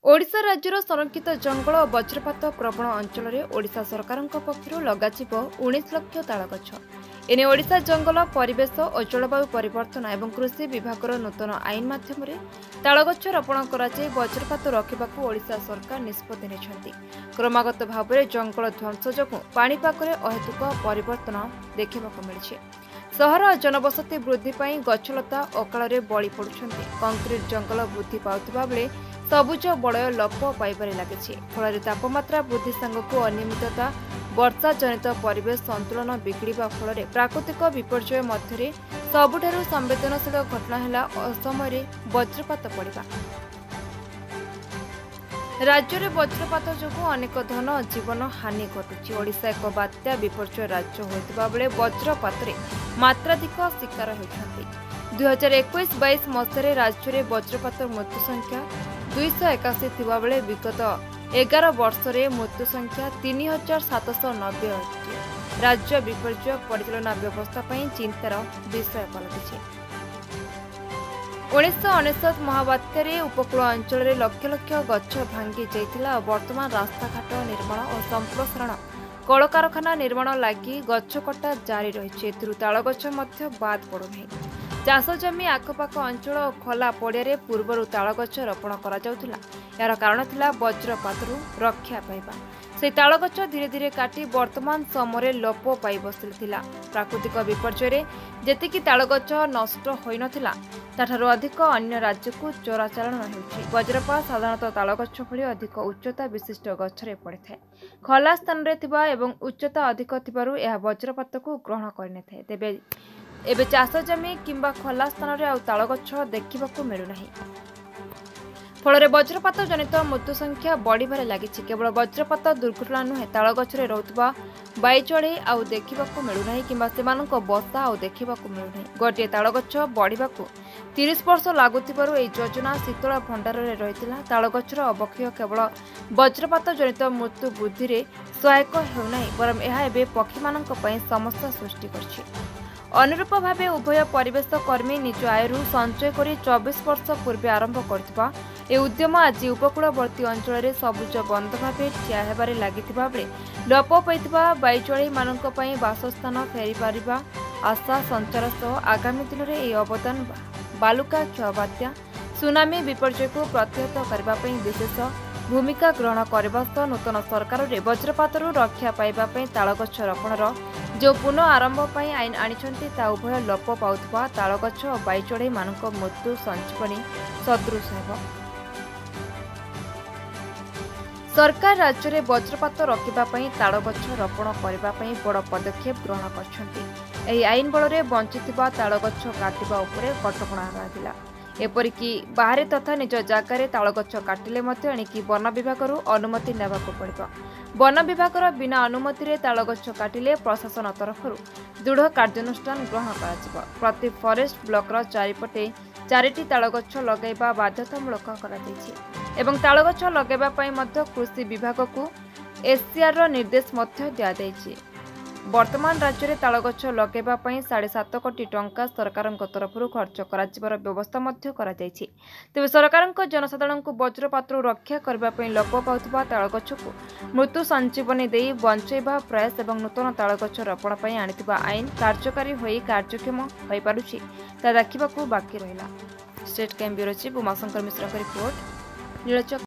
ଓଡ଼ିଶା ରାଜ୍ୟର ସଂରକ୍ଷିତ ଜଙ୍ଗଲ ଓ ବଜ୍ରପାତ ପ୍ରବଣ ଅଞ୍ଚଳରେ ଓଡ଼ିଶା ସରକାରଙ୍କ ପକ୍ଷରୁ ଲଗାଯିବ 19 ଲକ୍ଷ ତାଳଗଛ। ଏନେ ଓଡ଼ିଶା ଜଙ୍ଗଲ, ପରିବେଶ ଓ ଜଳବାୟୁ ପରିବର୍ତ୍ତନ ଏବଂ କୃଷି ବିଭାଗର ନୂତନ ଆଇନ ମାଧ୍ୟମରେ ତାଳଗଛ ରୋପଣ କରାଯାଇ ବଜ୍ରପାତ ରୋକିବାକୁ ଓଡ଼ିଶା ସରକାର ନିଷ୍ପତ୍ତି ନେଇଛନ୍ତି। କ୍ରମାଗତ ଭାବରେ ଜଙ୍ଗଲ ଧ୍ୱଂସ ଯୋଗୁଁ ପାଣିପାଗରେ ଅହେତୁକ ପରିବର୍ତ୍ତନ ଦେଖିବାକୁ ମିଳିଛି। ସହର ଜନବସତି ବୃଦ୍ଧି ପାଇଁ ଗଛଲତା ଅକାଳରେ ବଳି ପଡୁଛନ୍ତି। କଂକ୍ରିଟ ଜଙ୍ଗଲ ବୃଦ୍ଧି ପାଉଥିବା ବେଳେ ସବୁଜ ବଳୟ ଲୋପ ପାଇବାରେ ଲାଗିଛି। ଫଳରେ ତାପମାତ୍ରା ବୃଦ୍ଧି ସାଙ୍ଗକୁ ଅନିୟମିତତା ବର୍ଷା ଜନିତ ପରିବେଶ ସନ୍ତୁଳନ ବିଗିଡ଼ିବା ଫଳରେ ପ୍ରାକୃତିକ ବିପର୍ଯ୍ୟୟ ମଧ୍ୟରେ ସବୁଠାରୁ ସମ୍ବେଦନଶୀଳ ଘଟଣା ହେଲା ଅସମୟରେ ବଜ୍ରପାତ ପଡ଼ିବା। ରାଜ୍ୟରେ ବଜ୍ରପାତ ଯୋଗୁଁ ଅନେକ ଧନ ଜୀବନ ହାନି ଘଟୁଛି। ଓଡ଼ିଶା ଏକ ବାତ୍ୟା ବିପର୍ଯ୍ୟୟ ରାଜ୍ୟ ହୋଇଥିବା ବେଳେ ବଜ୍ରପାତରେ ମାତ୍ରାଧିକ ଶିକାର ହେଉଛନ୍ତି। 2021-22 ମସିହାରେ ରାଜ୍ୟରେ ବଜ୍ରପାତ ମୃତ୍ୟୁ ସଂଖ୍ୟା 281 ଥିବାବେଳେ ବିଗତ 11 ବର୍ଷରେ ମୃତ୍ୟୁ ସଂଖ୍ୟା 3790 ରହିଛି। ରାଜ୍ୟ ବିପର୍ଯ୍ୟୟ ପରିଚାଳନା ବ୍ୟବସ୍ଥା ପାଇଁ ଚିନ୍ତାର ବିଷୟ ପାଲଟିଛି। 1999 ମହାବାତ୍ୟାରେ ଉପକୂଳ ଅଞ୍ଚଳରେ ଲକ୍ଷ ଲକ୍ଷ ଗଛ ଭାଙ୍ଗି ଯାଇଥିଲା ଓ ବର୍ତ୍ତମାନ ରାସ୍ତାଘାଟ ନିର୍ମାଣ ଓ ସମ୍ପ୍ରସାରଣ, କଳକାରଖାନା ନିର୍ମାଣ ଲାଗି ଗଛ କଟା ଜାରି ରହିଛି। ଏଥିରୁ ତାଳଗଛ ମଧ୍ୟ ବାଦ୍ ପଡ଼ୁନାହିଁ। ଚାଷ ଜମି ଆଖପାଖ ଅଞ୍ଚଳ ଓ ଖୋଲା ପଡ଼ିଆରେ ପୂର୍ବରୁ ତାଳଗଛ ରୋପଣ କରାଯାଉଥିଲା। ଏହାର କାରଣ ଥିଲା ବଜ୍ରପାତରୁ ରକ୍ଷା ପାଇବା। ସେହି ତାଳଗଛ ଧୀରେ ଧୀରେ କାଟି ବର୍ତ୍ତମାନ ସମୟରେ ଲୋପ ପାଇ ବସିଥିଲା। ପ୍ରାକୃତିକ ବିପର୍ଯ୍ୟୟରେ ଯେତିକି ତାଳଗଛ ନଷ୍ଟ ହୋଇନଥିଲା, ତାଠାରୁ ଅଧିକ ଅନ୍ୟ ରାଜ୍ୟକୁ ଚୋରାଚାଲାଣ ହେଉଛି। ବଜ୍ରପାତ ସାଧାରଣତଃ ତାଳଗଛ ଭଳି ଅଧିକ ଉଚ୍ଚତା ବିଶିଷ୍ଟ ଗଛରେ ପଡ଼ିଥାଏ। ଖୋଲା ସ୍ଥାନରେ ଥିବା ଏବଂ ଉଚ୍ଚତା ଅଧିକ ଥିବାରୁ ଏହା ବଜ୍ରପାତକୁ ଗ୍ରହଣ କରିନେଇଥାଏ। ତେବେ ଏବେ ଚାଷ ଜମି କିମ୍ବା ଖୋଲା ସ୍ଥାନରେ ଆଉ ତାଳଗଛ ଦେଖିବାକୁ ମିଳୁନାହିଁ। ଫଳରେ ବଜ୍ରପାତ ଜନିତ ମୃତ୍ୟୁ ସଂଖ୍ୟା ବଢ଼ିବାରେ ଲାଗିଛି। କେବଳ ବଜ୍ରପାତ ଦୁର୍ଘଟଣା ନୁହେଁ, ତାଳଗଛରେ ରହୁଥିବା ବାଇଚଢ଼େଇ ଆଉ ଦେଖିବାକୁ ମିଳୁନାହିଁ କିମ୍ବା ସେମାନଙ୍କ ବସା ଆଉ ଦେଖିବାକୁ ମିଳୁନାହିଁ। ଗୋଟିଏ ତାଳଗଛ ବଢ଼ିବାକୁ 30 ବର୍ଷ ଲାଗୁଥିବାରୁ ଏହି ଯୋଜନା ଶୀତଳ ଭଣ୍ଡାରରେ ରହିଥିଲା। ତାଳଗଛର ଅବକ୍ଷୟ କେବଳ ବଜ୍ରପାତ ଜନିତ ମୃତ୍ୟୁ ବୃଦ୍ଧିରେ ସହାୟକ ହେଉନାହିଁ, ବରଂ ଏହା ଏବେ ପକ୍ଷୀମାନଙ୍କ ପାଇଁ ସମସ୍ୟା ସୃଷ୍ଟି କରିଛି। ଅନୁରୂପ ଭାବେ ଉଭୟ ପରିବେଶ କର୍ମୀ ନିଜ ଆୟରୁ ସଞ୍ଚୟ କରି 24 ବର୍ଷ ପୂର୍ବେ ଆରମ୍ଭ କରିଥିବା ଏ ଉଦ୍ୟମ ଆଜି ଉପକୂଳବର୍ତ୍ତୀ ଅଞ୍ଚଳରେ ସବୁଜ ବନ୍ଧ ଭାବେ ଠିଆ ହେବାରେ ଲାଗିଥିବା ବେଳେ ଲୋପ ପାଇଥିବା ବାଇଚଢ଼େଇମାନଙ୍କ ପାଇଁ ବାସସ୍ଥାନ ଫେରିପାରିବା ଆଶା ସଞ୍ଚାର ସହ ଆଗାମୀ ଦିନରେ ଏହି ଅବଦାନ ବାଲୁକା କ୍ଷୟ, ବାତ୍ୟା, ସୁନାମି ବିପର୍ଯ୍ୟୟକୁ ପ୍ରତିହତ କରିବା ପାଇଁ ବିଶେଷ ଭୂମିକା ଗ୍ରହଣ କରିବା ସହ ନୂତନ ସରକାରରେ ବଜ୍ରପାତରୁ ରକ୍ଷା ପାଇବା ପାଇଁ ତାଳଗଛ ରୋପଣର ଯେଉଁ ପୁନଃ ଆରମ୍ଭ ପାଇଁ ଆଇନ ଆଣିଛନ୍ତି, ତାହା ଉଭୟ ଲୋପ ପାଉଥିବା ତାଳଗଛ ଓ ବାଇଚଢ଼େଇମାନଙ୍କ ମୃତ୍ୟୁ ସଞ୍ଜୀବନୀ ସଦୃଶ ହେବ। ସରକାର ରାଜ୍ୟରେ ବଜ୍ରପାତ ରୋକିବା ପାଇଁ ତାଳଗଛ ରୋପଣ କରିବା ପାଇଁ ବଡ଼ ପଦକ୍ଷେପ ଗ୍ରହଣ କରିଛନ୍ତି। ଏହି ଆଇନ ବଳରେ ବଞ୍ଚିଥିବା ତାଳଗଛ କାଟିବା ଉପରେ କଟକଣା ଲାଗିଲା। ଏପରିକି ବାହାରେ ତଥା ନିଜ ଜାଗାରେ ତାଳଗଛ କାଟିଲେ ମଧ୍ୟ ଏଣିକି ବନ ବିଭାଗରୁ ଅନୁମତି ନେବାକୁ ପଡ଼ିବ। ବନ ବିଭାଗର ବିନା ଅନୁମତିରେ ତାଳଗଛ କାଟିଲେ ପ୍ରଶାସନ ତରଫରୁ ଦୃଢ଼ କାର୍ଯ୍ୟାନୁଷ୍ଠାନ ଗ୍ରହଣ କରାଯିବ। ପ୍ରତି ଫରେଷ୍ଟ ବ୍ଲକର ଚାରିପଟେ 4ଟି ତାଳଗଛ ଲଗାଇବା ବାଧ୍ୟତାମୂଳକ କରାଯାଇଛି ଏବଂ ତାଳଗଛ ଲଗାଇବା ପାଇଁ ମଧ୍ୟ କୃଷି ବିଭାଗକୁ ଏସ୍ସିଆର୍ର ନିର୍ଦ୍ଦେଶ ମଧ୍ୟ ଦିଆଯାଇଛି। ବର୍ତ୍ତମାନ ରାଜ୍ୟରେ ତାଳଗଛ ଲଗାଇବା ପାଇଁ 7.5 କୋଟି ଟଙ୍କା ସରକାରଙ୍କ ତରଫରୁ ଖର୍ଚ୍ଚ କରାଯିବାର ବ୍ୟବସ୍ଥା ମଧ୍ୟ କରାଯାଇଛି। ତେବେ ସରକାରଙ୍କ ଜନସାଧାରଣଙ୍କୁ ବଜ୍ରପାତରୁ ରକ୍ଷା କରିବା ପାଇଁ ଲୋପ ପାଉଥିବା ତାଳଗଛକୁ ମୃତ୍ୟୁ ସଞ୍ଜୀବନୀ ଦେଇ ବଞ୍ଚାଇବା ପ୍ରୟାସ ଏବଂ ନୂତନ ତାଳଗଛ ରୋପଣ ପାଇଁ ଆଣିଥିବା ଆଇନ କାର୍ଯ୍ୟକାରୀ ହୋଇ କାର୍ଯ୍ୟକ୍ଷମ ହୋଇପାରୁଛି, ତାହା ଦେଖିବାକୁ ବାକି ରହିଲା। State crime bureau chief Umashankar ମିଶ୍ରଙ୍କ ରିପୋର୍ଟ, ନୀଳଚକ୍ର।